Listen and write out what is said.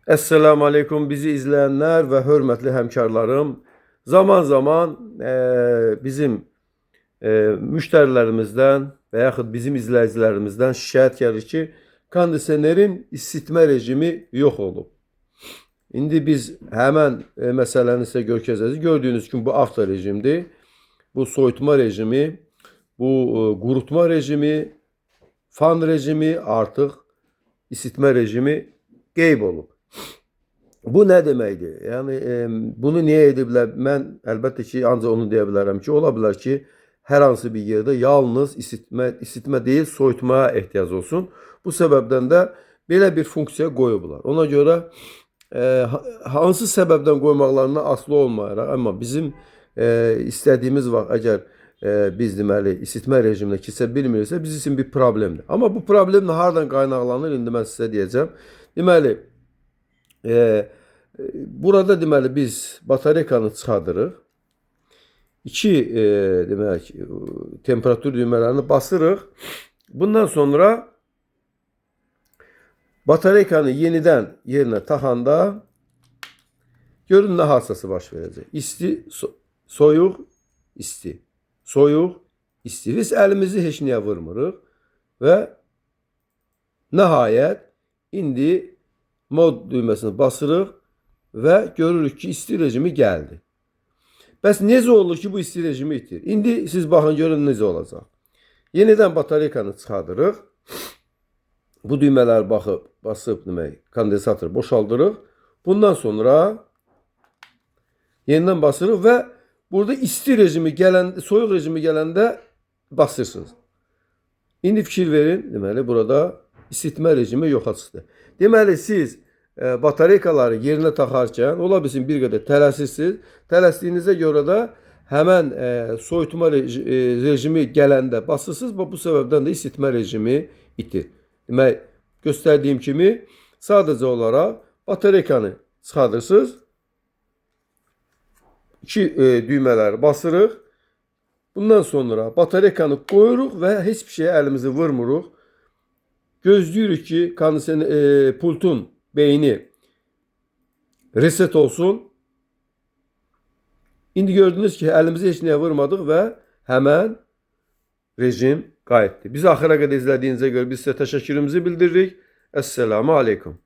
Esselamu Aleyküm bizi izleyenler ve hörmətli həmkarlarım. Zaman zaman bizim müştərilərimizdən və yaxud bizim izləyicilərimizdən şikayət gəlir ki, kondisionerin isitmə rejimi yox olub. İndi biz həmən məsələni sizə göstərəcəyik. Gördüyünüz kimi bu avto rejimdir. Bu soyutma rejimi, bu qurutma rejimi, fan rejimi artıq isitmə rejimi qeyb olub. Bu nə deməkdir? Yəni bunu niyə ediblər? Mən əlbəttə ki, ancaq onu deyə bilərəm ki, ola bilər ki, hər hansı bir yerdə yalnız isitmə deyil, soyutmaya ehtiyac olsun. Bu səbəbdən də belə bir funksiya qoyublar. Ona görə hansı səbəbdən qoymaqlarına asılı olmayaraq, amma bizim istədiyimiz vaxt əgər biz deməli isitmə rejiminə keçə bilmiriksə, bizim üçün bir problemdir. Amma bu problem hardan qaynaqlanır, indi mən sizə deyəcəm. Deməli, burada deməli biz batarekanı çıxardırıq. İki demək temperatur düymələrini basırıq. Bundan sonra batarekanı yenidən yerinə taxanda görün nə hadisəsi baş verəcək. İsti, soyuq, isti. Soyuq, isti. Biz əlimizi heç nəyə vurmuruq və nəhayət indi mod düyməsini basırıq və görürük ki, isti rejimi gəldi. Bəs necə olur ki, bu isti rejimi itir? İndi siz baxın görün necə olacaq. Yenidən batarekanı çıxardırıq. Bu düymələri basıb demək, kondensatoru boşaldırıq. Bundan sonra yenidən basırıq və burada isti rejimi gələn, soyuq rejimi gələndə basırsınız. İndi fikir verin, deməli burada isitmə rejimi yoxa çıxdı. Deməli siz batareykaları yerinə taxarkən ola bilsin bir qədər tələsirsiniz. Tələsdiyinizə görə də həmən soyutma rejimi gələndə basırsınız və bu səbəbdən də isitmə rejimi itir. Demək, göstərdiyim kimi sadəcə olaraq batareykanı çıxardırsınız. İki düymələri basırıq. Bundan sonra batarekanı qoyuruq və heç bir şeyə əlimizi vurmuruq. Gözləyirik ki, kondisioner pultun beyni reset olsun. İndi gördünüz ki, əlimizi heç nəyə vurmadıq və həmən rejim qayıtdı. Bizi axıra qədər izlədiyinizə görə biz sizə təşəkkürümüzü bildiririk. Esselamu aleyküm.